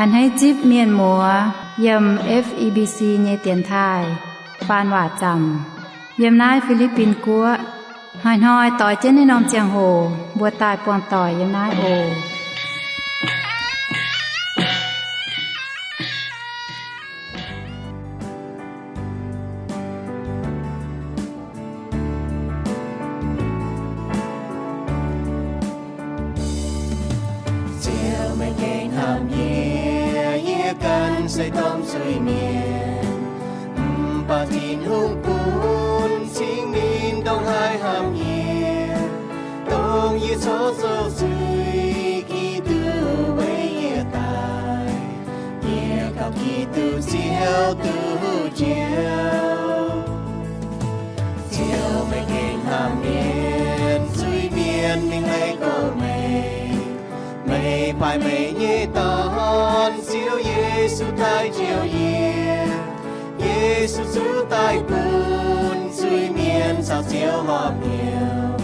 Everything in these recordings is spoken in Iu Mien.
A'hneiv zipv mienh muoz yiem F E B C nyei dienx taaih faan waac zaamc yiem naaiv Fi^li^bin Guoqv. Hnoi-hnoi doix jienv naaiv norm ziangh hoc mbuo daaih buangh doic yiem naaiv oc. Ziouv, meih gengh hnamv yie, yie ganh se domh zuiz-mienh. Mv baac Tin-Hungh bun Singx Lingh dongh haih hnamv yie, dongh yie corc zoux zuiz, Giduc weic yie daic. Yie gauh Giduc Ziouv duqv njoux. Ziouv, meih gengh hnamv mienh, zuiz-mienh mingh leih gox meih. Meih paaiv meih nyei Dorn, Ziouv Yesu, daaih njoux yie. Yesu zuqc daaih bun zuiz-mienh caux Ziouv horpc hnyouv,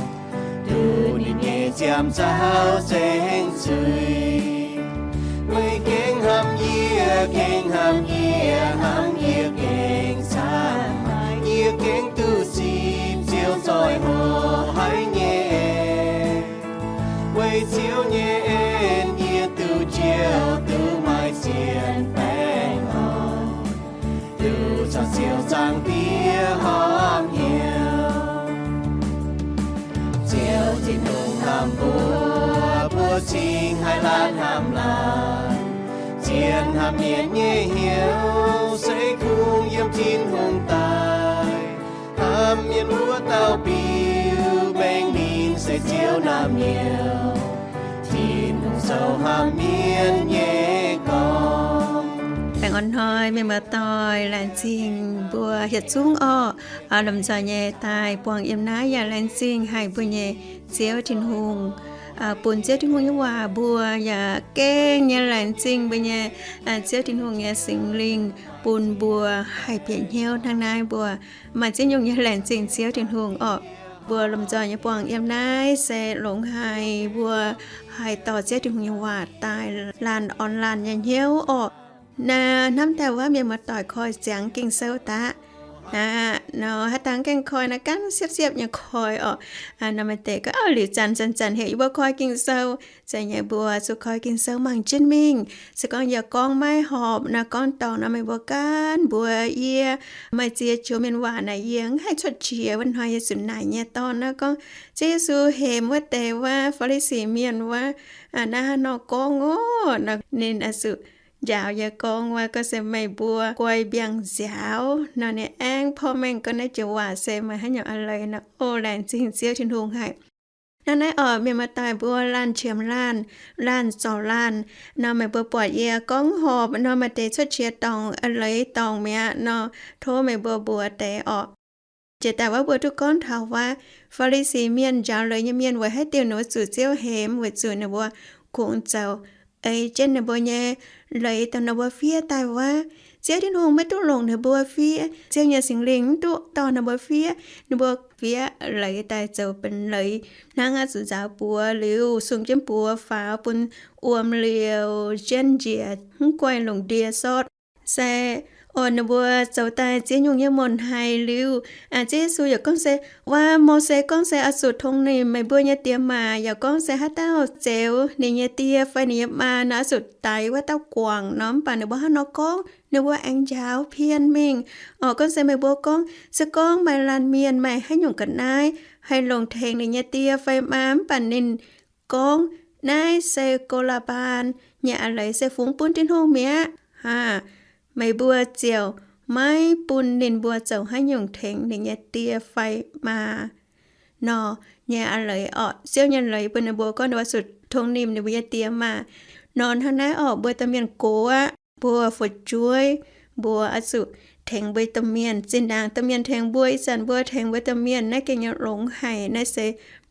duqv ninh nyei ziangh zaux ceng zuiz. Meih gengh hnamv yie, gengh hnamv yie, hnamv yie gengh camv. Yie gengh duqv zipv Ziouv zoih hoc haic nyei en. Weic Ziouv nyei en yie duqv njoux, duqv maaih zien baengh orn, duqv caux Ziouv Zaangc Diex horpc hnyouv. Ziouv Tin-Hungh hnamv mbuo, mbuo cingx haih laanh hnamv laanh. Zien hnamv mienh nyei hnyouv se kungx yiem Tin-Hungh daaih. Hnamv mienh wuov dauh biux mengh ninh se Ziouv naamh nyouz. Tin-Hungh zoux hnamv mienh nyei gorngv. Baengh orn hnoi mienh muoz-doic, laengz zingh mbuo yietc zungv orqc, lomh nzoih nyei daaih buangh yiem naaiv yaac laengz zingh haic mbuo nyei Ziouv Tin-Hungh. Bun Ziouv Tin-Hungh nyei waac mbuo yaac gengh nyei laengz zingh mbuo nyei Ziouv Tin-Hungh nyei Singx Lingh bun mbuo haih bieqc hnyouv hnangv naaiv. Mbuo maaih ziex nyungc nyei laengz zingh Ziouv Tin-Hungh orqc. Mbuo lomh nzoih nyei buangh yiem naaiv se longx haic mbuo haih dorh Ziouv Tin-Hungh nyei waac daaih laanh orn laanh nyei hnyouv orqc. Naaiv hnamv daaih wuov mienh muoz-doic koi ziangx Ging-Sou daqv. Aa, nor haaix dangh gaengh koi naaiv gaanv siepv-siepv nyei koi orqc. Nor maaih deix gorngv, liuz zanc zanc zanc heuc yie mbuo koi Ging-Sou. Zeiz nyei, mbuo zuqc koi Ging-Sou mangc jienv mingh. Se gorngv yie gorngv maiv horpc nor, gorngv dorngc nor, meih mbuo gaanv mbuox yie. Maaih ziex joux mienh waac naaic yie mv haih cuotv qiex. Wuov hnoi yie zuqc naaic nyei dorn naaiv gorngv, Ziouv Yesu hemx wuov deix wuov Faa^li^si mienh wuov, naaiv haaix nor gorngv oc? Ninh oix zuqc njaaux yie gorngv wuov, gorngv se meih mbuo guai mbiangh nziaaux nor, ninh aengx porv mengh gorngv naaiv joux waac se maaih haaix nyungc a'leiz nor. O, laengz zingh Ziouv Tin-Hungh haic. Hnangv naaiv orqc, mienh muoz-doic mbuo laanh qiemx laanh, laanh zorc laanh nor, meih mbuo buatc yie gorngv horpc nor, maaih deix cuotv qiex dorngc, a'leiz dorngc mi'aqv nor, tov meih mbuo mbuox deix orqc. Jiex daaih wuov mbuo duqv gorngv taux wuov Faa^li^si mienh, njaaux leiz nyei mienh, weic haaix diuc ninh mbuo zuqc Ziouv hemx? Weic zuqc ninh mbuo kungx zoux ei jienv ninh mbuo nyei leiz dongh ninh mbuo fiev daaih wuov. Ziouv Tin-Hungh maiv duqv longc ninh mbuo fiev. Ziouv nyei Singx Lingh mv duqv dorh ninh mbuo fiev. Ninh mbuo fiev leiz daaih zoux benx leiz hnangv oix zuqc nzaaux buoz liuz sung jienv buoz faaux bun wuom liouh jienv njiec, mv guaih longc ndie sortv. Se, o, ninh mbuo zoux daaih ziex nyungc nyei muonc haic liuz, Ziouv Yesu yaac gorngv se, wuov Mose gorngv se oix zuqc tongx nimc meih mbuo nyei diex maac, yaac gorngv se haaix dauh zeux ninh nyei die fai ninh nyei maa nor, oix zuqc daix wuov dauh guangc nor. Mv baac ninh mbuo hnangv nor gorngv, ninh mbuo aengx njaaux pien mingh. Orqc, gorngv se meih mbuo gorngv, se gorngv maaih laanh mienh maaih haaix nyungc ga'naaiv haih longc tengx ninh nyei die fai maa, mv baac ninh gorngv naaiv se Go^laa^mbaan nyei a'leiz se fungx bun Tin-Hungh mi'aqv, aa, meih mbuo ziouc maiv bun ninh mbuo zoux haaix nyungc tengx ninh nyei die fai maa nor nyei a'leiz orqc. Ziouv nyei leiz bun ninh mbuo gorngv ninh mbuo zuqc tongx nimc ninh mbuo nyei die maa nor. Hnangv naaiv orqc, mbuo domh mienh gox aqv, mbuo fu'jueiv, mbuo oix zuqc tengx mbuo domh mienh. Zinh ndaangc domh mienh tengx mbuo, ih zanc mbuo tengx mbuo domh mienh naaiv gengh nyei longx haic. Naaiv se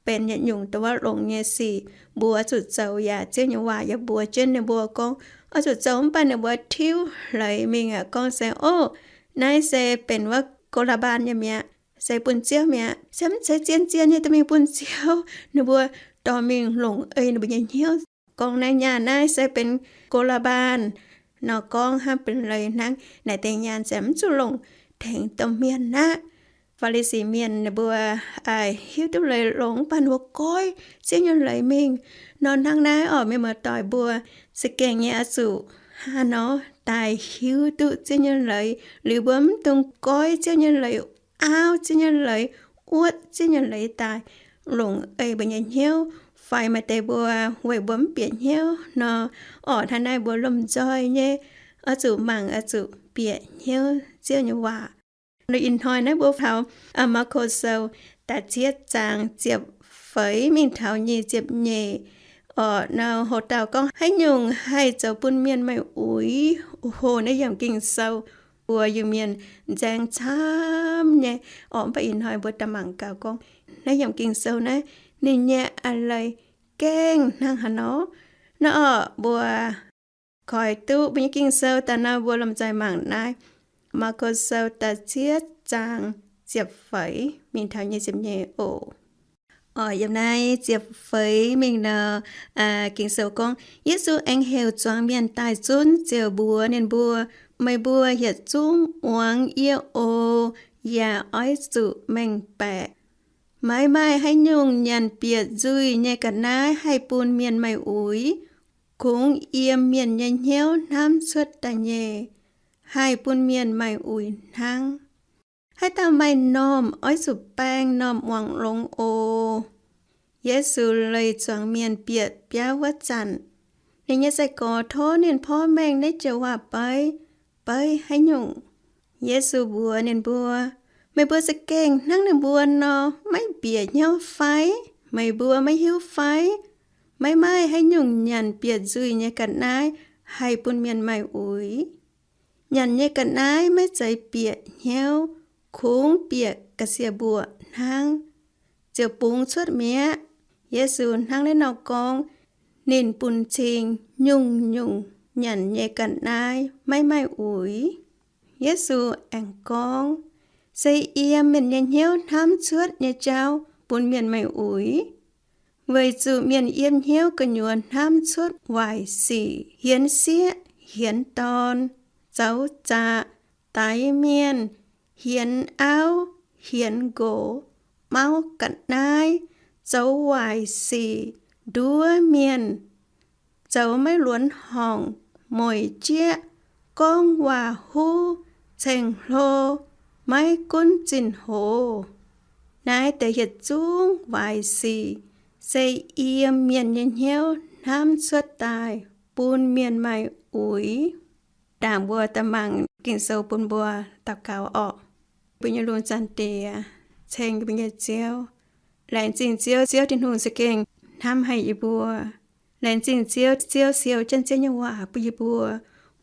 benx yietc nyungc dongh wuov longx nyei sic mbuo oix zuqc zoux yaac Ziouv nyei waac yaac mbuox jienv ninh mbuo gorngv oix zuqc zoux, mv baac ninh mbuo tiuv hleix mingh aqv, gorngv se, o, naaiv se benx wuov Go^laa^mbaan nyei mi'aqv, se bun Ziouv mi'aqv. Se mv zeiz zien-zien nyei dorh mingh bun Ziouv. Ninh mbuo dorh mingh longc ei ninh mbuo nyei hnyouv gorngv naaiv nyaah naaiv se benx Go^laa^mbaan nor gorngv hnangv benx leiz hnangv. Naaic deix nyaanh ziouc mv zuqc longc tengx domh mienh aqv. Faa^li^si Mienh ninh mbuo hiuv duqv leiz longx, mv baac ninh mbuo goiv Ziouv nyei leiz mingh. Nor hnangv naaiv orqc, mienh muoz-doic, mbuo za'gengh nyei oix zuqc hnangv nor daaih hiuv duqv Ziouv nyei leiz. Liuz mbuo mv dungx goiv Ziouv nyei leiz, aauv Ziouv nyei leiz, wuotv Ziouv nyei leiz daaih, longc ei mbuo nyei hnyouv. Fai maaih deix mbuo weic mbuo mv bieqc hnyouv nor, orqc, hnangv naaiv mbuo lomh nzoih nyei oix zuqc mangc, oix zuqc bieqc hnyouv Ziouv nyei waac. Ih hnoi naaiv mbuo taux Maako Sou da'cietv zaang ziepc feix mingh taux nyic ziepc nyeic. Orqc, nor hoc dauh gorngv haaix nyungc haih zoux bun mienh maaih uix? Hoc naaiv yiemc Ging-Sou mbuo Iu-Mienh nzaeng camv nyei. Orqc, mv baac ih hnoi mbuo daaih mangc gaax gorngv naaiv yiemc Ging-Sou naaiv ninh nyei a'leiz gengh hnangv haaix nor. Naaiv orqc, mbuo koi duqv mbuo nyei Ging-Sou daaih nor, mbuo lomh nzoih mangc naaiv Maako Sou da'cietv zaang ziepc feix mingh taux nyic ziepc nyeic oc. Orqc, yiem naaiv ziepc feix mingh nor, Ging-Sou gorngv, Yesu aengx heuc zuangx mienh daaih zunv ziouc mbuox ninh mbuo, Meih mbuo yietc zungv muangx yie oc. Yaac oix zuqc mengh baeqc. Maiv maaih haaix nyungc nyanc bieqc nzuih nyei ga'naaiv haih bun mienh maaih uix. Kungx yiem mienh nyei hnyouv hnamv cuotv daaih nyei haih bun mienh maaih uix hnangv. Haaix dauh maaih m'normh oix zuqc baeng m'normh muangx longx oc. Yesu leih zuangx mienh bieqc biauv wuov zanc, ninh nyei sai-gorx tov ninh porv mengh naaiv joux waac-beiv, beiv haaix nyungc. Yesu mbuox ninh mbuo, Meih mbuo za'gengh hnangv ninh mbuo nor, maiv bieqc hnyouv fai? Meih mbuo maiv hiuv fai? Maiv maaih haaix nyungc nyanc bieqc nzuih nyei ga'naaiv haih bun mienh maaih uix. Nyanc nyei ga'naaiv maiv zeiz bieqc hnyouv, kungx bieqc ga'sie mbuoqc hnangv, ziouc bungx cuotv mi'aqv. Yesu hnangv naaiv nor gorngv, ninh bun cing nyungc-nyungc nyanc nyei ga'naaiv maiv maaih uix. Yesu aengx gorngv, Se yiem mienh nyei hnyouv hnamv cuotv nyei jauv bun mienh maaih uix. Weic zuqc mienh yiem hnyouv gu'nyuoz hnamv cuotv waaic sic, hienx sieqv, hienx dorn, zoux zaqc, daix mienh, hienx auv, hienx nqox, mauv ga'naaiv, zoux waaic sic, nduov mienh, zoux maiv luonx horngc, mueic jieqv, gorngv waac-huv, ceng-hlo, maiv gunv zinh hoc. Naaiv deix yietc zungv waaic sic se yiem mienh nyei hnyouv hnamv cuotv daaih bun mienh maaih uix. Ndaangc mbuo daaih mangc Ging-Sou bun mbuo daux gaux orqc. Mbuo nyei lungh zaanc Diex, ceng mbuo nyei Ziouv, laengz zingh Ziouv, Ziouv Tin-Hungh za'gengh hnamv haic yie mbuo. Laengz zingh Ziouv, Ziouv siou jienv Ziouv nyei waac bun yie mbuo,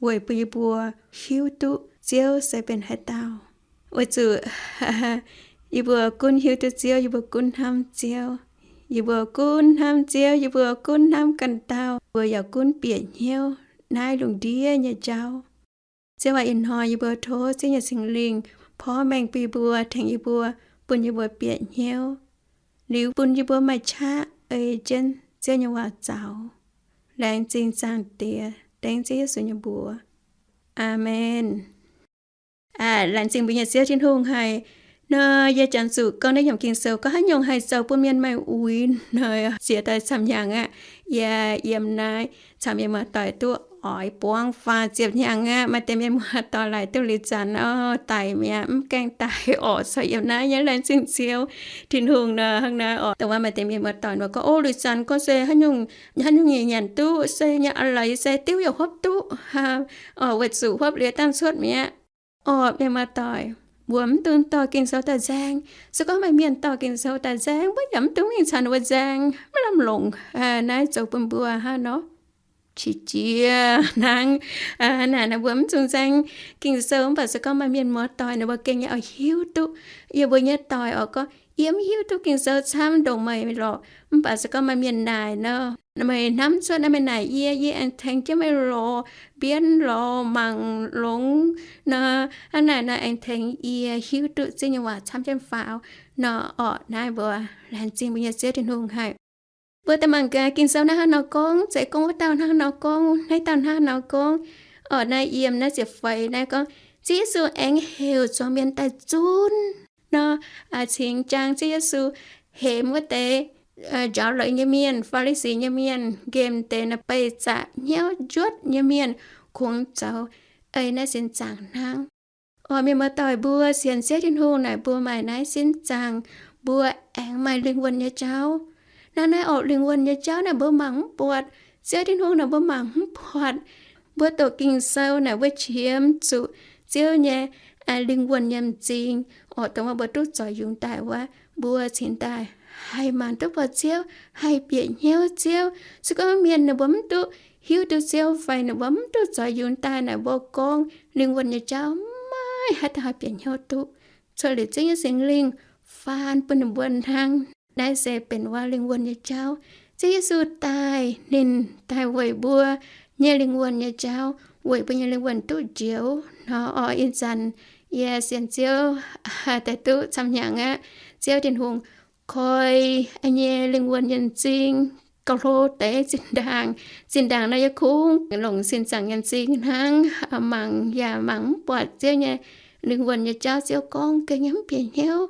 weic bun yie mbuo hiuv duqv Ziouv se benx haaix dauh. Weic zuqc yie mbuo gunv hiuv duqv Ziouv, yie mbuo gunv hnamv Ziouv. Yie mbuo gunv hnamv Ziouv, yie mbuo gunv hnamv ganh dauh, mbuo yaac gunv bieqc hnyouv naaiv lungh ndiev nyei jauv. Ziouv aac, ih hnoi yie mbuo tov Ziouv nyei Singx Lingh porv mengh bun yie mbuo, tengx yie mbuo, bun yie mbuo bieqc hnyouv, liuz bun yie mbuo maaih qaqv ei jienv Ziouv nyei waac zaux. Laengz zingh Zaangc Diex, dengv Ziouv Yesu nyei mbuox. Aamen. Aa, laengz zingh mbuo nyei Ziouv Tin-Hungh haic. Nor yie janx zuqc gorngv naaiv yiemc Ging-Sou gorngv haaix nyungc haih zoux bun mienh maaih uix nor, ziex daaih camv-hnyangx aqv. Yie yiem naaiv camv-hnyangx muoz-doic duqv oix buangv faah ziepc hnyangx aqv. Maaih deix mienh muoz-doic laaic duqv liuz zanc orqc, daic mi'aqv, mv gaengh daic orqc, corc yiem naaiv nyei. Laengz zingh Ziouv Tin-Hungh nor, hnangv naaiv orqc. Dongh wuov maaih deix mienh muoz-doic nor gorngv, Ov, liuz zanc gorngv se haaix nyungc, haaix nyungc nyanc duqv, se nyei a'leiz se diuv yaac hopv duqv, orqc, weic zuqc hopv liuz dangh cuotv mi'aqv. Orqc, mienh muoz-doic, mbuo mv dungx dorh Ging-Sou daaih nzaeng. Se gorngv maaih mienh dorh Ging-Sou daaih nzaeng, mbuo yaac mv dungx mingh caux ninh mbuo nzaeng, maiv lamh longc. Naaiv zoux bun mbuo hnangv nor qiex jiez hnangv. Naaic nor mbuo mv dungx nzaeng Ging-Sou, mv baac se gorngv maaih mienh muoz-doic ninh mbuo gengh nyei oix hiuv duqv. Yie mbuo nyei doic orqc gorngv, Yie mv hiuv duqv Ging-Sou camv ndongc meih lorqc. Mv baac se gorngv maaih mienh naaic nor, meih hnamv cuotv naaiv, meih naaic yie, yie aengx tengx jienv meih lorz mbienv lorz mangc longx nor, hnangv naaic nor aengx tengx yie hiuv duqv Ziouv nyei waac camv jienv faaux nor. Orqc, naaiv mbuo laengz zingh mbuo nyei Ziouv Tin-Hungh haic. Mbuo daaih mangc gaax Ging-Sou hnangv haaix nor gorngv, zeiz gorngv wuov dauh hnangv haaix nor gorngv, naaiv dauh hnangv haaix nor gorngv. Orqc, naaiv yiem naaiv ziepc feix naaiv gorngv, Ziouv Yesu aengx heuc zuangx mienh daaih zunv nor, cingx jaang Ziouv Yesu hemx wuov deix njaaux leiz nyei mienh, Faa^li^si nyei mienh, nqemh deix naaiv beih zaqc hnyouv njuotv nyei mienh, kungx zoux ei naaiv sin zaangc hnangv. Orqc, mienh muoz-doic, mbuo sienx Ziouv Tin-Hungh naaic, mbuo maaih naaiv sin zaangc, mbuo aengx maaih lingh wuonh nyei jauv. Naaiv, naaiv orqc, lingh wuonh nyei jauv naaic mbuo mangc mv buatc. Ziouv Tin-Hungh naaic mbuo mangc mv buatc. Mbuo doqc Ging-Sou naaic mbuo qiemx zuqc Ziouv nyei lingh wuonh nyei m'zing, orqc, dongh wuov mbuo duqv zoux yungz daaih wuov, mbuo cingx daaih haih mangc duqv buatc Ziouv, haih bieqc hnyouv Ziouv. Se gorngv mienh ninh mbuo mv duqv hiuv duqv Ziouv fai ninh mbuo mv duqv zoux yungz daaih naaic, mbuo gorngv lingh wuonh nyei jauv maiv haih daaih haih bieqc hnyouv duqv. Cuotv liuz Ziouv nyei Singx Lingh faan bun ninh mbuo hnangv. Naaiv se benx wuov lingh wuonh nyei jauv. Ziouv Yesu daaih, ninh daaih weic mbuo nyei lingh wuonh nyei jauv, weic mbuo nyei lingh wuonh duqv njoux nor. Orqc, ih zanc yie sienx Ziouv daaih duqv camv hnyangx aqv. Ziouv Tin-Hungh koi yie nyei lingh wuonh nyei m'zing gauh hlo deix zinh ndaangc. Zinh ndaangc nor yie kungx longc sin zaangc nyei m'zing hnangv, mangc yaac mangc mv buatc Ziouv nyei lingh wuonh nyei jauv. Ziouv gorngv gengh nyei mv bieqc hnyouv.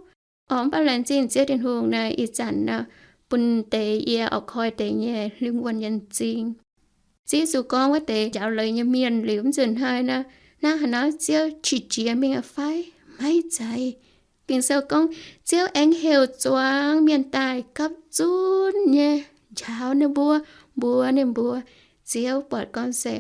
Orqc, mv baac laengz zingh Ziouv Tin-Hungh naaic ih zanc nor bun deix yie orqc koi deix nyei lingh wuonh nyei m'zing. Ziouv Yesu gorngv wuov deix njaaux leiz nyei mienh liuz, mv nzunc hnoi nor, hnangv haaix nor Ziouv qiex jiez mingh aqv fai? Maiv zeiz. Ging-Sou gorngv Ziouv aengx heuc zuangx mienh daaih gapv zunv nyei njaaux ninh mbuo, mbuox ninh mbuo. Ziouv buatc gorngv se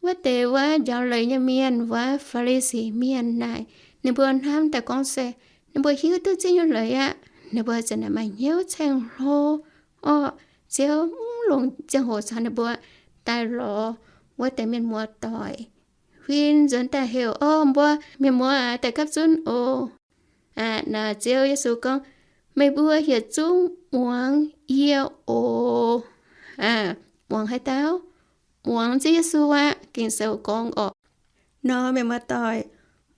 wuov deix wuov njaaux leiz nyei mienh, wuov Faa^li^si mienh naaic, ninh mbuo hnamv daaih gorngv se ninh mbuo hiuv duqv Ziouv nyei leiz aqv. Ninh mbuo ziouc naaic maaih hnyouv caeng hlo. Orqc, Ziouv mv longc ziangh hoc caux ninh mbuo daaih lorz wuov deix mienh muoz-doic, huin nzuonx daaih heuc, Orqc, mbuo mienh muoz aac, daaih gapv zunv oc. Aqv, naaic Ziouv Yesu gorngv, Meih mbuo yietc zungv muangx yie oc. Aqv, muangx haaix dauh? Muangx Ziouv Yesu aqv. Ging-Sou gorngv orqc, nor mienh muoz-doic,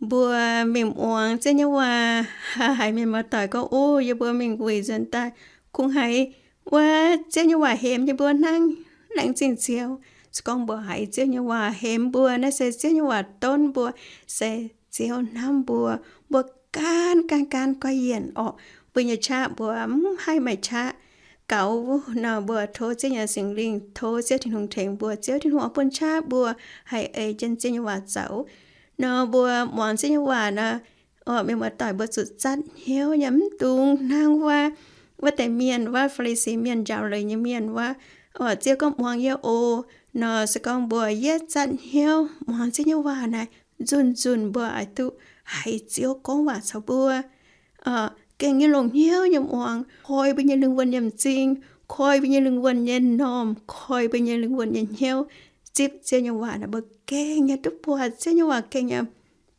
mbuo mingh muangx Ziouv nyei waac. Haiz mienh muoz-doic gorngv, Ov, yie mbuo mingh wuic nzuonx daaih kungx haiz wuov Ziouv nyei waac hemx yie mbuo hnangv. Laengz zingh Ziouv. Se gorngv mbuo haiz Ziouv nyei waac hemx mbuo, naaiv se Ziouv nyei waac donv mbuo, se Ziouv hnamv mbuo, mbuo gaanv gaanv gaanv goiv yienc orqc. Mbuo nyei qaqv mbuo mv haih maaih qaqv gaux nor, mbuo tov Ziouv nyei Singx Lingh, tov Ziouv Tin-Hungh tengx mbuo. Ziouv Tin-Hungh oix bun qaqv mbuo haih ei jienv Ziouv nyei waac zoux. Nor mbuo muangx Ziouv nyei waac nor, orqc, mienh muoz-doic, mbuo zuqc zatv hnyouv nyei, mv dungx hnangv wuov, wuov deix mienh, wuov Faa^li^si mienh, njaaux leiz nyei mienh wuov. Orqc, Ziouv gorngv, Muangx yie oc. Nor se gorngv mbuo yietv zatv hnyouv muangx Ziouv nyei waac naaic, nzunc nzunc mbuo oix duqv haiz Ziouv gorngv waac caux mbuo. Gengh nyei longc hnyouv nyei muangx, koi mbuo nyei lingh wuonh nyei m'zing, koi mbuo nyei lingh wuonh nyei m'normh, koi mbuo nyei lingh wuonh nyei hnyouv, zipv Ziouv nyei waac naaic, mbuo gengh nyei duqv buatc Ziouv nyei waac gengh nyei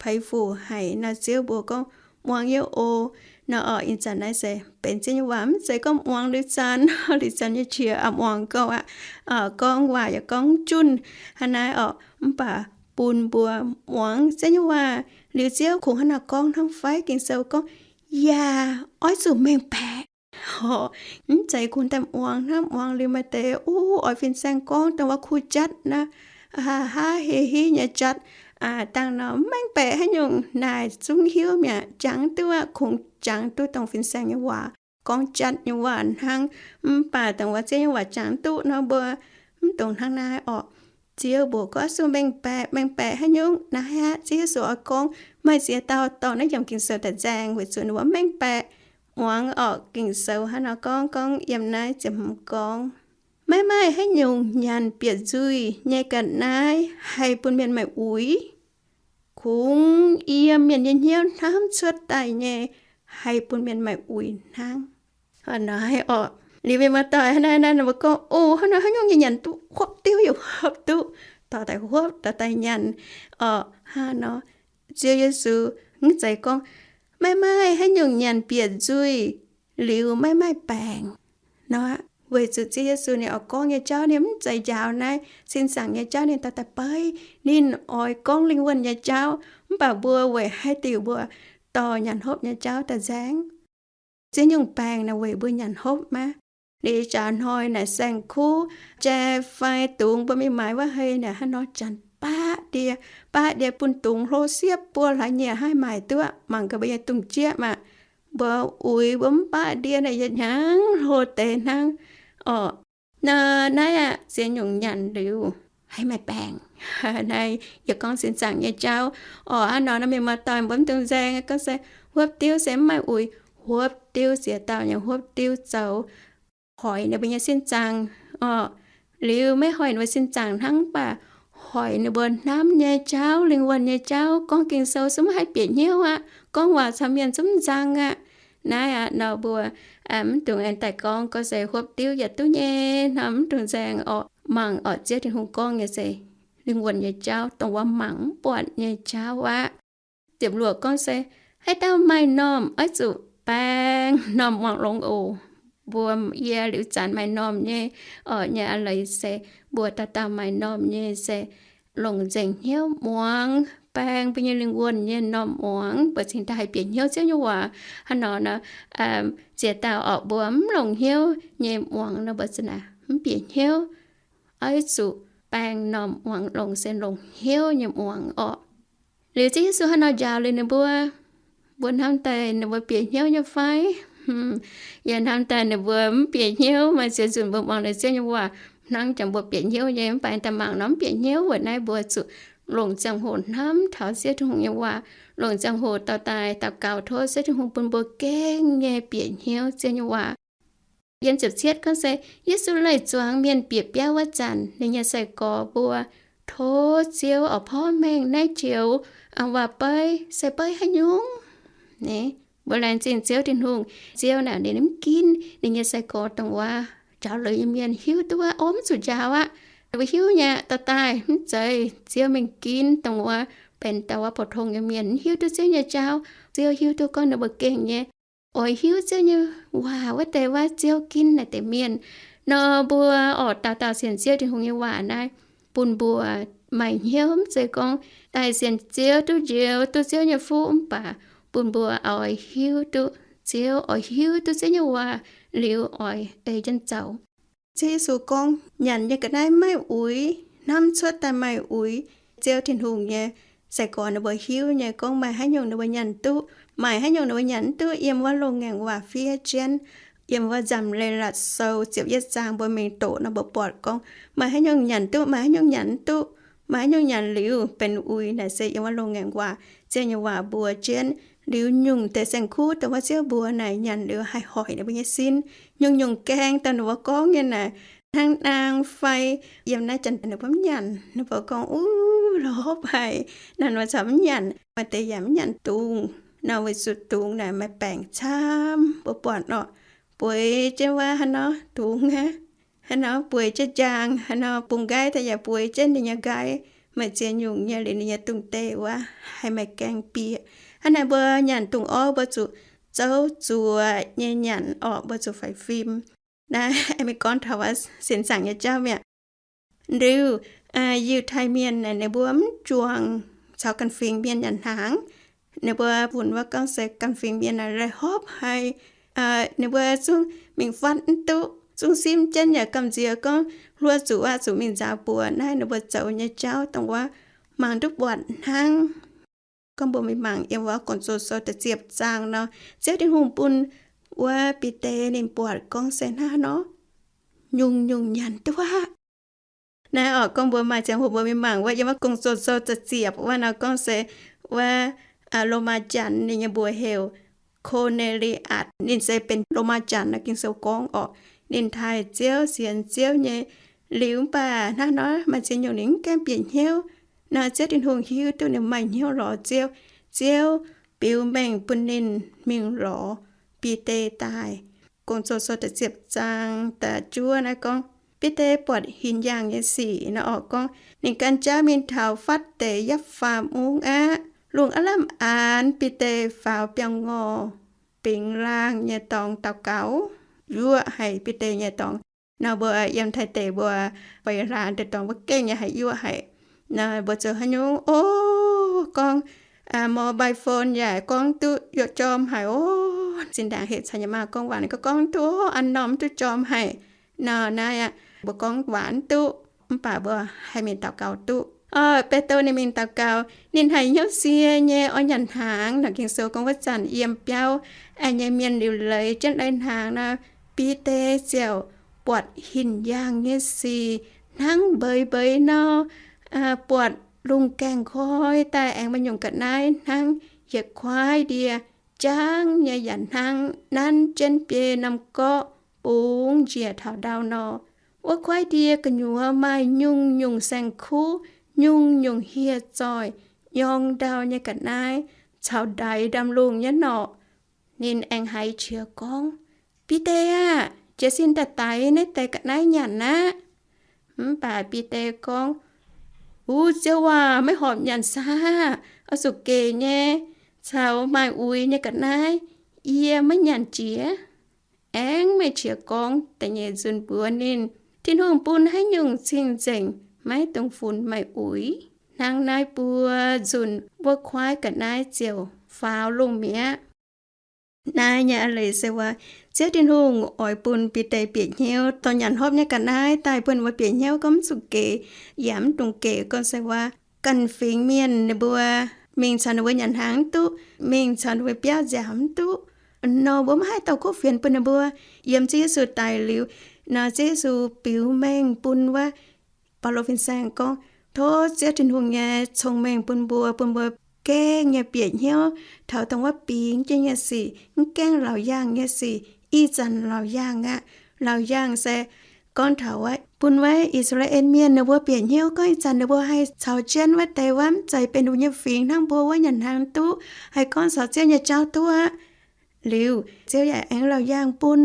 peix fuc haic. Naaiv Ziouv mbuox gorngv, Muangx yie oc. Nor orqc, ih zanc naaiv se benx Ziouv nyei waac, mv zeiz gorngv muangx liuz zanc, liuz zanc nyei qiex muangx gouv aqv. Gorngv waac yaac gorngv junh hnangv naaiv orqc, mv baac bun mbuo muangx Ziouv nyei waac liuz, Ziouv kungx hnangv naaiv gorngv hnangv fai? Ging-Sou gorngv, yaac oix zuqc mengh baeqc. Mv zeiz kungx daaih muangx hnangv, muangx liuz maaih deix, ov, oix fin-saeng gorngv dongh wuov kuv jatv naaiv, haa haa hei hei nyei jatv, dangh nor mv mengh baeqc haaix nyungc, naaic zungv hiuv mi'aqv, jangx duqv aqv, kungx jangx duqv dongh fin-saeng nyei waac, gorngv jatv nyei waac hnangv. Mv baac dongh wuov Ziouv nyei waac jangx duqv nor, mbuo mv dungx hnangv naaiv orqc. Ziouv mbuox gorngv, oix zuqc mengh baeqc. Mengh baeqc haaix nyungc? Naaiv aqv, Ziouv Yesu oix gorngv, maaih ziex dauh dorh naaiv yiemc Ging-Sou daaih nzaeng weic zuqc ninh mbuo mv mengh baeqc. Muangx orqc, Ging-Sou hnangv nor gorngv, gorngv yiem naaiv ziepc hmz gorngv, maiv maaih haaix nyungc nyanc bieqc nzuih nyei ga'naaiv haih bun mienh maaih uix. Kungx yiem mienh nyei hnyouv hnamv cuotv daaih nyei haih bun mienh maaih uix hnangv. Hnangv naaiv orqc, liuz mienh muoz-doic, hnangv naaiv naaiv ninh mbuo gorngv, ov, hnangv naaiv haaix nyungc nyei nyanc duqv, huopv diuv yaac huopv duqv, dorh daaih huopv, dorh daaih nyanc orqc. Hnangv nor, Ziouv Yesu mv zeiz gorngv, maiv maaih haaix nyungc nyanc bieqc nzuih liuz maiv maaih baengc nor. Weic zuqc Ziouv Yesu ninh oix gorngv nyei jauv ninh mv zeiz njaaux naaiv sin zaangc nyei jauv, ninh dorh daaih beiv, ninh oix gorngv lingh wuonh nyei jauv. Mv baac mbuo weic haaix diuc mbuo dorh nyanc hopv nyei jauv daaih nzaeng? Ziex nyungc baengc naaic weic mbuo nyanc hopv maiv? Liuz ih jaax hnoi naaic saeng-kuv jai fai dungz mbuo mingh maaiz wuov hei naaic hnangv nor janx baqv ndie, baqv ndie bun dungz hlo siepv buo hlaax nyieqc haih maaic duqv, mangc gaax mbuo nyei dungz jieqv maah. Mbuo uix mbuo mv baqv ndie naaic yietc hnyangx hlo deix hnangv orqc. Nor naaiv aqv, ziex nyungc nyanc liuz haih maaih baengc. Naaiv yie gorngv sin zaangc nyei jauv orqc. Hnangv nor, naaiv mienh muoz-doic mbuo mv dungx nzaeng gorngv se huopv diuv se mv maaih uix. Huopv diuv, ziex dauh nyei huopv diuv zoux hoic ninh mbuo nyei sin zaangc orqc. Liuz maiv hoic ninh mbuo sin zaangc hnangv, mv baac hoic ninh mbuo hnamv nyei jauv, lingh wuonh nyei jauv. Gorngv Ging-Sou zungv mv haih bieqc hnyouv aqv. Gorngv waac caux mienh zungv mv nzang aqv. Naaiv aqv nor mbuo mv dungx aengx daaih gorngv gorngv se huopv diuv yietc duqv nyei nor, mv dungx nzaeng orqc. Mangc orqc, Ziouv Tin-Hungh gorngv nyei se lingh wuonh nyei jauv, dongh wuov mangc mv buatc nyei jauv aqv. Ziepc luoqc gorngv se, haaix dauh maaih normh oix zuqc baeng normh muangx longx oc. Mbuo yie liuz zanc maaih normh nyei orqc, nyei a'leiz se mbuo dauh dauh maaih normh nyei se longc nzengc hnyouv muangx, baeng mbuo nyei lingh wuonh nyei normh muangx, mbuo cingx daaih haih bieqc hnyouv Ziouv nyei waac. Hnangv nor nor, ziex dauh orqc, mbuo mv longc hnyouv nyei muangx nor, mbuo za'naaic mv bieqc hnyouv. Oix zuqc baeng normh muangx longx, se longc hnyouv nyei muangx orqc. Liuz Ziouv Yesu hnangv nor njaaux liuz ninh mbuo, mbuo hnamv daaih ninh mbuo bieqc hnyouv nyei fai? Yie hnamv daaih ninh mbuo mv bieqc hnyouv. Maaih ziex nzunc mbuo muangx liuz Ziouv nyei waac hnangv jangx mbuo bieqc hnyouv nyei, mv baac daaih mangc nor mv bieqc hnyouv. Weic naaiv mbuo zuqc longc ziangh hoc hnamv taux Ziouv Tin-Hungh nyei waac, longc ziangh hoc dorh daaih daux gaux tov Ziouv Tin-Hungh bun mbuo gengh nyei bieqc hnyouv Ziouv nyei waac. Yiem ziepc cietv gorngv se, Yesu leih zuangx mienh bieqc biauv wuov zanc, ninh nyei sai-gorx mbuo tov Ziouv oix porv mengh naaiv joux waac-beiv se beiv haaix nyungc. Mbuo laengz zingh Ziouv Tin-Hungh. Ziouv naaic ninh mv ginv ninh nyei sai-gorx dongh wuov njaaux leiz nyei mienh hiuv duqv wuov, o, mv zuqc njaaux aqv. Mbuo hiuv nyei, dorh daaih mv zeiz Ziouv mingh ginv dongh wuov benx dauh wuov pou-tong nyei mienh mv hiuv duqv Ziouv nyei jauv. Ziouv hiuv duqv gorngv ninh mbuo gengh nyei oix hiuv Ziouv nyei waac wuov deix wuov, Ziouv ginv naaiv deix mienh. Nor mbuo oix dauh dauh sienx Ziouv Tin-Hungh nyei waac naaiv, bun mbuo maaih hnyouv, mv zeiz gorngv daaih sienx Ziouv duqv njoux duqv Ziouv nyei fuqv, mv baac bun mbuo oix hiuv duqv Ziouv, oix hiuv duqv Ziouv nyei waac liuz oix ei jienv zoux. Ziouv Yesu gorngv, nyanc nyei ga'naaiv maiv uix, hnamv cuotv daaih maaih uix. Ziouv Tin-Hungh nyei sai-gorx ninh mbuo hiuv nyei gorngv maaih haaix nyungc ninh mbuo nyanc duqv, maaih haaix nyungc ninh mbuo nyanc mv duqv. Yiem wuov Loz-Ngaengc Waac fiev jienv, yiem wuov Nzamc Leiz-Latc Sou ziepc yietv zaang mbuo mingh doqc nor, mbuo buatc gorngv maaih haaix nyungc nyanc duqv, maaih haaix nyungc nyanc mv duqv, maaih haaix nyungc nyanc liuz benx uix naaic se yiem wuov Loz-Ngaengc Waac Ziouv nyei waac mbuox jienv. Liuz nyungc deix saeng-kuv dongh wuov Ziouv mbuox naaic nyanc liuz haih hoic ninh mbuo nyei sin. Nyungc-nyungc gaeng dongh ninh mbuo gorngv nyei naaic, hnangv naang fai yiem naaiv janx ninh mbuo mv nyanc, ninh mbuo gorngv, uv, lorz hopv haic. Naaiv ninh mbuo corc mv nyanc. Maaih deix yaac mv nyanc dungz nor, weic zuqc dungz naaic maaih baengc camv, mbuo buatc orqc. Bueix jienv wuov haaix nor dungz aqv, haaix nor bueix jienv njang, haaix nor bungx nqaiv daaih yaac bueix jienv ninh nyei nqaiv. Maaih ziex nyungc nyei liuz ninh nyei dungz deic wuov haih maaih gaeng bieqc. Hnangv naaic mbuo nyanc dungz orv mbuo zuqc zouv zuoqc nyei nyanc orqc, mbuo zuqc faix fim. Naaiv aengx mingh gorngv taux wuov sin zaangc nyei jauv mi'aqv. Liuz Yiutai Mienh naaic ninh mbuo mv juangc caux ganh fingx mienh nyanc hnaangx. Ninh mbuo funx wuov gorngv se ganh fingx mienh naaic laih hopv haic. Ninh mbuo zungv mingh fatv mv duqv, zungv simv jienv yaac gamh nziex gorngv hluo zuqc aqv, zuqc mingh nzaaux buoz. Naaiv ninh mbuo zoux nyei jauv dongh wuov mangc duqv buatc hnangv. Gorngv mbuo mingh mangc yiem wuov Gong-Zoh Sou da'ziepc zaang nor, Ziouv Tin-Hungh bun wuov Bide ninh buatc gorngv se hnangv haaix nor nyungc-nyungc nyanc duqv aqv. Naaiv orqc, gorngv mbuo maaih ziangh hoc mbuo mingh mangc wuov yiem wuov Gong-Zoh Sou da'ziepc wuov nor gorngv se wuov Lomaa Janx ninh nyei mbuox heuc Ko^ne^li^atc. Ninh se benx Lomaa Janx nor, Ging-Sou gorngv orqc. Ninh taaih Ziouv, sienx Ziouv nyei liuz, mv baac hnangv nor maaih ziex nyungc ninh mv gaengh bieqc hnyouv. Nor Ziouv Tin-Hungh hiuv duqv ninh maaih hnyouv lorz Ziouv. Ziouv biux mengh bun ninh mingh lorz Bide daaih. Gong-Zoh Sou da'ziepc zaang da'juov naaiv gorngv, Bide buatc hinc yaangh nyei sic nor orqc, gorngv ninh gan jauv mingh taux fatv deix Yapv^faa Mungv aqv. Lungh aav lamh aanx Bide faaux biangh ngorh, bingx laangh nyei dorngx daux gaux, yuoqv haic Bide nyei dorngx. Nor mbuo yiem Taiv deic mbuo feix hlaang deix dorngx mbuo gengh nyei haih yuoqv haic. Nor mbuo zoux haaix nyungc, o, gorngv mobile phone yaac gorngv duqv, yuoqv jorm haic, o, zinh ndaangc hec caux yie maa gorngv waac ninh gorngv duqv, o, an norm duqv jorm haic. Nor naaiv aqv, mbuo gorngv waac mv duqv, mv baac mbuo haih mingh daux gaux duqv. Bide ninh mingh daux gaux, ninh haiz hnyouv sie nyei oix nyanc hnaangx nor. Ging-Sou gorngv wuov zanc yiem biauv aengx nyei mienh liuc leiz jienv lai-hnaangx nor, Bide ziouc buatc hinc yaangh nyei sic hnangv mbeix mbeix nor, buatc lungh gaengh nqoi daaih aengx maaih nyungc ga'naaiv hnangv yietc kuaaiv ndie, jangv nyei yaac hnangv nanv jienv biei norm gorqv bungx njiec taux ndau nor. Wuov kuaaiv ndie gu'nyuoz maaih nyungc-nyungc saeng-kuv, nyungc-nyungc hieh zoih, nyorng ndau nyei ga'naaiv caux ndaix ndaamv-lungh nyei norqc. Ninh aengx haiz qiex gorngv, Bide aah! Jiez sin daaih daix naaiv deix ga'naaiv nyanc aqv. Mv baac Bide gorngv, Uv, Ziouv aac, maiv horpc nyanc saah! Oix zuqc gec nyei caux maaih uix nyei ga'naaiv yie maiv nyanc jiex. Aengx meih qiex gorngv da'nyeic nzunc mbuox ninh, Tin-Hungh bun haaix nyungc cing-nzengc maiv dungx funx maaih uix. Hnangv naaiv buo nzunc wuov kuaaiv ga'naaiv ziouc faaux lungh mi'aqv. Naaiv nyei a'leiz se wuov, Ziouv Tin-Hungh oix bun Bide bieqc hnyouv, dorh nyanc hopv nyei ga'naaiv daaih bun ninh mbuo bieqc hnyouv gorngv mv zuqc gec, yaac mv dungx gec gorngv se wuov ganh fingx mienh ninh mbuo mingh caux ninh mbuo nyanc hnaangx mv duqv, mingh caux ninh mbuo biauv nziaauc mv duqv nor, mbuo maiv haih dorh kuv fienx bun ninh mbuo. Yiem Ziouv Yesu daic liuz nor, Ziouv Yesu biux mengh bun wuov Baulo fin-saeng gorngv, Tov Ziouv Tin-Hungh nyei cong-mengh bun mbuo, bun mbuo gengh nyei bieqc hnyouv taux dongh wuov bingx jienv nyei sic, mv gaengh laauc yaangh nyei sic. Ih zanc laauc yaangh aqv. Laauc yaangh se gorngv taux wuov bun wuov I^saa^laa^en Mienh ninh mbuo bieqc hnyouv gorngv ih zanc ninh mbuo haih caux jienv wuov deix wuov mv zeiz benx ninh mbuo nyei fingx hnangv mbuo wuov nyanc hnaangx duqv, haih gorngv caux Ziouv nyei jauv duqv aqv. Liuz Ziouv yaac aengx laauc yaangh bun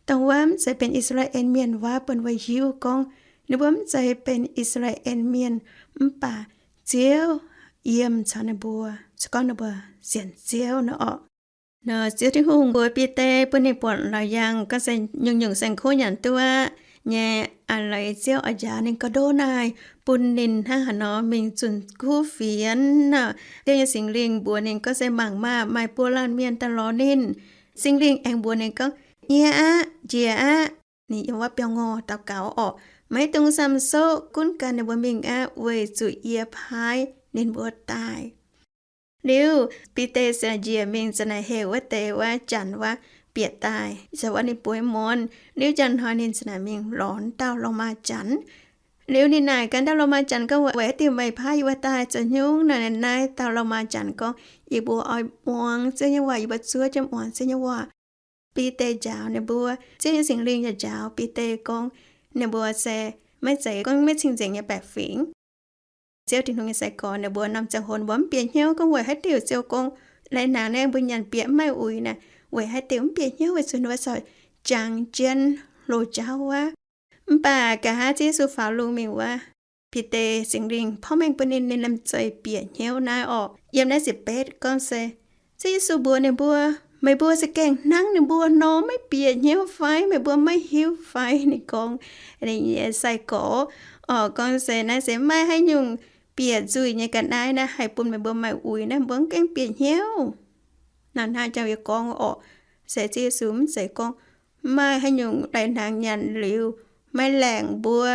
dongh wuov mv zeiz benx I^saa^laa^en Mienh wuov, bun mbuo hiuv gorngv ninh mbuo mv zeiz benx I^saa^laa^en Mienh, mv baac Ziouv yiem caux ninh mbuo, se gorngv ninh mbuo sienx Ziouv nor orqc. Nor Ziouv Tin-Hungh mbuox Bide bun ninh buatc laauc yaangh gorngv se nyungc-nyungc saeng-kuv nyanc duqv aqv nyei. A'leiz Ziouv oix njaaux ninh ga'ndoqv naaic, bun ninh hnangv haaix nor mingh zunc kuv fienx nor. Ziouv nyei Singx Lingh mbuox ninh gorngv se mangc maah! Maaih buo laanh mienh daaih lorz ninh. Singx Lingh aengx mbuox ninh gorngv, Nyie aqv, njiec aqv. Ninh yiem wuov biauv-ngorh daux gaux orqc, Maiv dungx samh soqv, gunv ganh ninh mbuo mingh aqv, weic zuqc yie paaiv ninh mbuo daaih. Liuz Bide ziouc njiec mingh ziouc naaic heuc wuov deix wuov janx wuov bieqc daaih, se wuov ninh bueix muonz. Liuz njang hnoi ninh ziouc naaic mingh lorz dauh Lomaa janx. Liuz ninh naaic gaax dauh Lomaa janx gorngv, Weic haaix diuc meih paaiv yie wuov daaih? Zoux nyungc naaic naaiv dauh Lomaa janx gorngv, Yie mbuo oix muangx Ziouv nyei waac, yie mbuo zuov jienv muangx Ziouv nyei waac. Bide njaaux ninh mbuo. Ziouv nyei Singx Lingh yaac njaaux Bide gorngv, ninh mbuo se maiv zeiz gorngv maiv cing-nzengc nyei baeqc fingx. Ziouv Tin-Hungh nyei sai-gorx ninh mbuo norm ziangh hoc mbuo mv bieqc hnyouv gorngv weic haaix diuc Ziouv gorngv lai-hnaangx naaiv mbuo nyanc bieqc mv maaih uix naaic, weic haiz diuc mv bieqc hnyouv, weic zuqc ninh mbuo corc jangx jienv loz-jauv wuov. Mv baac nqa'haav Ziouv Yesu faaux lungh mingh wuov, Bide, Singx Lingh porv mengh bun ninh, ninh lamh zeiz bieqc hnyouv naaiv orqc. Yiem naaiv ziepc betv gorngv se, Ziouv Yesu mbuox ninh mbuo, Meih mbuo se gengh hnangv ninh mbuo nor maiv bieqc hnyouv fai? Meih mbuo maiv hiuv fai? Ninh gorngv ninh nyei sai-gorx orqc, gorngv se naaiv se maiv maaih haaix nyungc bieqc nzuih nyei ga'naaiv naaiv haih bun meih mbuo maaih uix naaiv, mbuo mv gaengh bieqc hnyouv. Naaiv hnangv jauv yie gorngv orqc, se Ziouv Yesu mv zeiz gorngv maiv maaih haaix nyungc lai-hnaangx nyanc liuz maiv laengc mbuo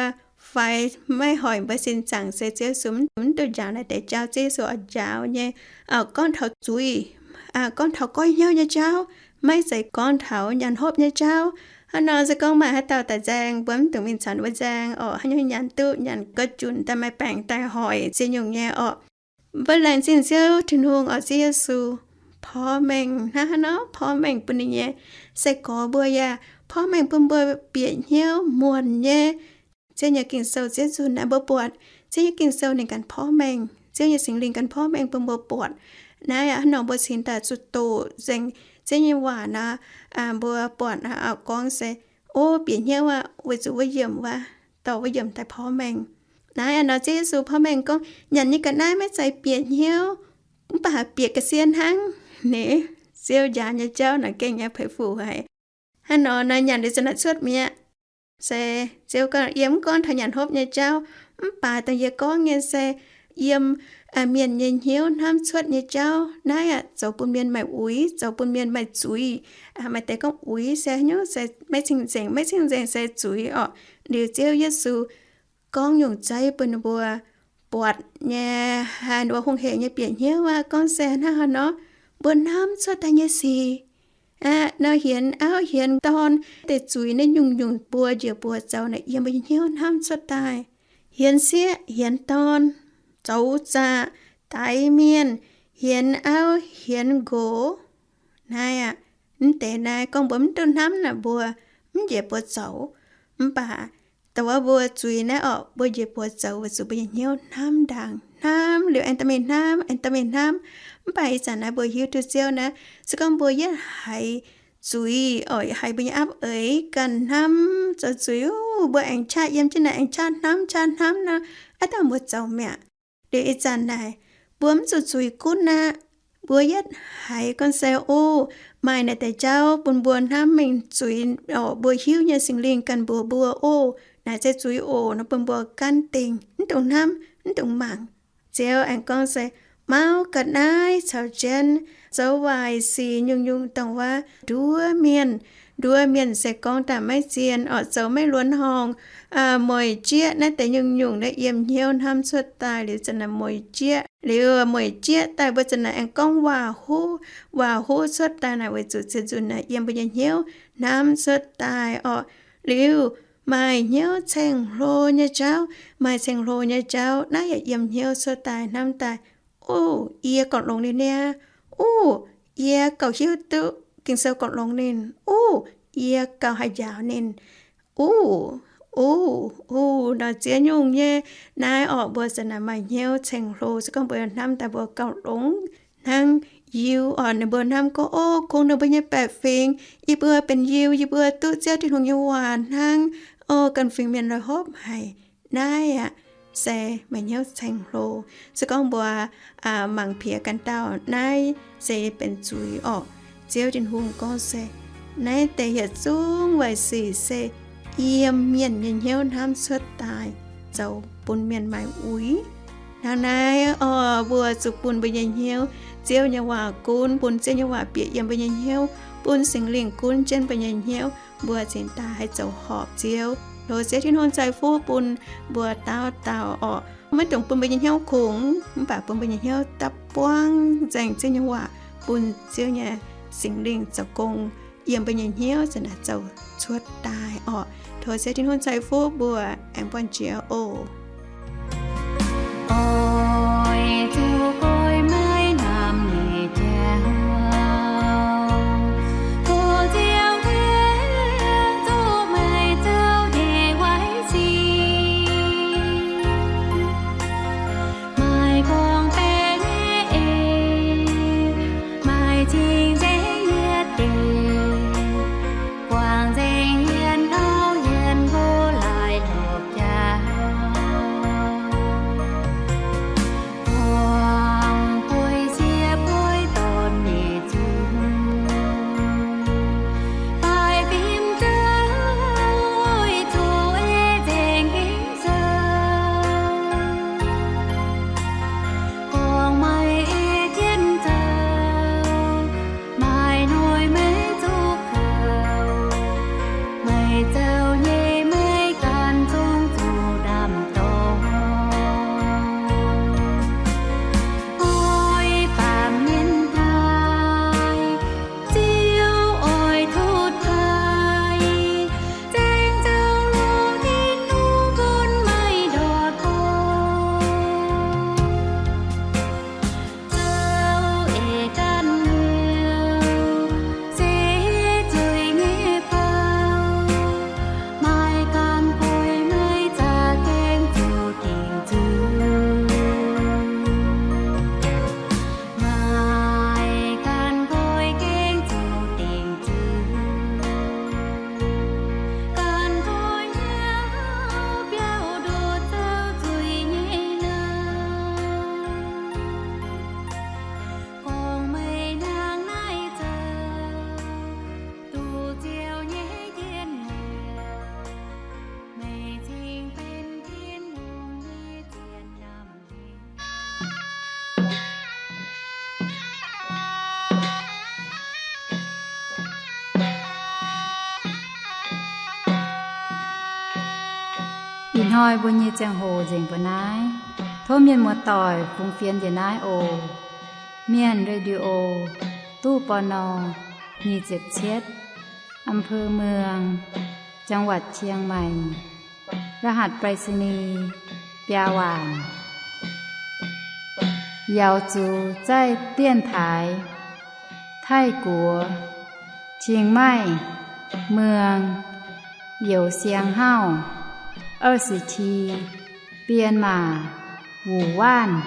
fai maiv hoic mbuo sin zaangc, se Ziouv Yesu mv duqv njaaux naaiv deix jauv. Ziouv Yesu oix njaaux nyei, gorngv taux zuiz, gorngv taux goiv hnyouv nyei jauv, maiv zeiz gorngv taux nyanc hopv nyei jauv. Hnangv nor se gorngv maaih haaix dauh daaih nzaeng, mbuo mv dungx mingh caux ninh mbuo nzaeng orqc. Haaix nyungc nyanc duqv, nyanc gauh junc daaih maaih baengc daaih hoic ziex nyungc nyei orqc. Mbuo laengz zingh Ziouv Tin-Hungh orqc, Ziouv Yesu porv mengh hnangv haaix nor porv mengh bun ninh nyei sai-gorx mbuo yaac porv mengh bun mbuo bieqc hnyouv muonc nyei. Ziouv nyei Ging-Sou, Ziouv Yesu naaiv mbuo buatc, Ziouv nyei Ging-Sou ninh ganh porv mengh, Ziouv nyei Singx Lingh ganh porv mengh bun mbuo buatc. Naaiv aqv, hnangv nor mbuo cingx daaih zuqc doqc nzengc Ziouv nyei waac nor, mbuo buatc naaiv gorngv se, o, bieqc hnyouv aqv, weic zuqc wuov yiemc wuov, dorh wuov yiemc daaih porv mengh. Naaiv aqv nor Ziouv Yesu porv mengh gorngv, nyanc nyei ga'naaiv maiv zeiz bieqc hnyouv, mv baac bieqc ga'sie hnangv. Ninh Ziouv njaaux nyei jauv naaic gengh nyei peix fuc haic. Hnangv nor naaiv nyanc liuz ziouc naaic cuotv mi'aqv. Se Ziouv gorngv, yie mv gorngv taux nyanc hopv nyei jauv, mv baac dongh yie gorngv nyei se yiem mienh nyei hnyouv hnamv cuotv nyei jauv. Naaiv aqv, zoux bun mienh maaih uix, zoux bun mienh maaih zuiz. Maaih deix gorngv uix se haaix nyungc, se maiv cing-nzengc, maiv cing-nzengc se zuiz orqc. Liuz Ziouv Yesu gorngv nyungc zeiv bun ninh mbuo, buatc nyei, haaix nduov hungh hec nyei bieqc hnyouv aqv. Gorngv se hnangv haaix nor, mbuo hnamv cuotv daaih nyei sic aqv nor, hienx auv hienx dorn deix zuiz naaiv nyungc-nyungc mbuo njiec mbuo zoux naaic yiem mbuo nyei hnyouv hnamv cuotv daaih. Hienx sieqv hienx dorn, zoux zaqc, daix mienh, hienx auv hienx nqox, naaiv aqv, mv deix naaiv gorngv mbuo mv duqv hnamv naaic mbuo mv njiec mbuo zoux. Mv baac dongh wuov mbuo zuiz naaiv orqc, mbuo njiec mbuo zoux weic zuqc mbuo nyei hnyouv hnamv ndaangc, hnamv liuz aengx dorh mingh hnamv, aengx dorh mingh hnamv. Mv baac ih zanc naaiv mbuo hiuv duqv Ziouv naaiv, se gorngv mbuo yietv haiz zuiz orqc, haiz mbuo nyei apv eix ganh hnamv zoux zuiz, mbuo aengx qaqv yiem jienv naaic, aengx qaqv hnamv, qaqv hnamv nor, aav dangh mbuo zoux mi'aqv. Liuz ih zanc naaic, mbuo mv zuqc zuiz gunv aqv. Mbuo yietv haiz gorngv se, o, maaih naaic deix jauv bun mbuo hnamv mingh zuiz orqc, mbuo hiuv nyei Singx Lingh ganh mbuox mbuo, o, naaic se zuiz oc nor, bun mbuo gaanv dingc, mv dungx hnamv, mv dungx mangc. Ziouv aengx gorngv se, mauv ga'naaiv caux jienv zoux waaic sic nyungc-nyungc, dongh wuov nduov mienh. Nduov mienh se gorngv daaih maiv zien orqc, zoux maiv luonx horngh, mueic jieqv naaiv deix nyungc-nyungc naaiv yiem hnyouv hnamv cuotv daaih liuz zanc naaic mueic jieqv. Liuz mueic jieqv daaih mbuo zanc naaic aengx gorngv waac huv, waac huv cuotv daaih naaic weic zuqc zien nzunc naaic yiem mbuo nyei hnyouv hnamv cuotv daaih orqc. Liuz maaih hnyouv ceng-hlo nyei jauv, maaih ceng-hlo nyei jauv naaiv yaac yiem hnyouv cuotv daaih hnamv daaih, o, yie gauh longx ninh niaa, o, yie gauh hiuv duqv Ging-Sou gauh longx ninh, o, yie gauh haih njaaux ninh, o, o, o, nor ziex nyungc nyei. Naaiv orqc, mbuo zanc naaic maaih hnyouv ceng-hlo se gorngv mbuo hnamv daaih mbuo gauh longx hnangv Yiu orqc. Ninh mbuo hnamv gorngv, o, kungx ninh mbuo nyei baeqc fingx, yie mbuo benx Yiu, yie mbuo duqv Ziouv Tin-Hungh nyei waac hnangv, o, ganh fingx mienh la'hopv haic. Naaiv aqv se maaih hnyouv ceng-hlo. Se gorngv mbuo mangc piex ganh dauh, naaiv se benx zuiz orqc. Ziouv Tin-Hungh gorngv se, naaiv deix yietc zungv waaic sic se yiem mienh nyei hnyouv hnamv cuotv daaih, zoux bun mienh maaih uix. Hnangv naaiv orqc, mbuo zuqc bun mbuo nyei hnyouv Ziouv nyei waac gunv, bun Ziouv nyei waac bieqc yiem mbuo nyei hnyouv, bun Singx Lingh gunv jienv mbuo nyei hnyouv, mbuo cingx daaih haih zoux horpc Ziouv. Tov Ziouv Tin-Hungh ceix fuqv bun mbuo dauh dauh orqc. Maiv dungx bun mbuo nyei hnyouv kungx, mv baac bun mbuo nyei hnyouv dapv buangv nzengc Ziouv nyei waac, bun Ziouv nyei Singx Lingh zoux gong yiem mbuo nyei hnyouv zanc naaic zoux cuotv daaih orqc. Tov Ziouv Tin-Hungh ceix fuqv mbuo, aengx buangh jiex oc. Oix zuqc goiv maiv namx nyeic jauv, tov Ziouv aengx zuqc meih zoux nyei waaic sic. Maaih gorngv-baeqc nyei eix, maaih cing-nzengc nyei deic, guangc nzengc hmien auv hmien nqox laaix lorqc jaax, guangc bueix sieqv bueix dorn nyei zungv, daaih fim zouv oix zuqc ei nzengc Ging-Sou, gorngv meih ei jienv zoux, maaih noic meih zuqc kouv, meih zoux nyei meih ganh zungv zuqc ndaam-dorng. Oix baamz mienh taaih, Ziouv oix tutv taaih, zaeng zoux longx Tin-Hungh bun meih ndortv bung. Zoux eix ganh hnyouv se zuiz nyei bou, maaih ganh gueix meih za'gengh zuqc dingc zuiz. Maaih ganh gueix gengh zuqc dingc zuiz. Ganh gueix hnyouv biauv nduqc zoux zuiz nyei nouh. Gorngv meih hnangv naaiv zoux, duqv Ziouv nyei njien-youh, meih cingx benx Tin-Hungh nyei zien nzamc. Ih hnoi mbuo nyei ziangh hoc nzengc mbuo naaiv. Tov mienh muoz-doic fungx fienx njiec naaiv oc. Mienh Radio, ตู้ ปณ. nyic ziepc cietv, อำเภอเมือง จังหวัดเชียงใหม่ รหัสไปรษณีย์ biaa waanc. Yaux zuqc zaih dienx taaix Taiv-Guoqv, Chiang Mai, Muang, Youz Siang Hauv, 二十七, Bienh Maac, Wuc Waanv.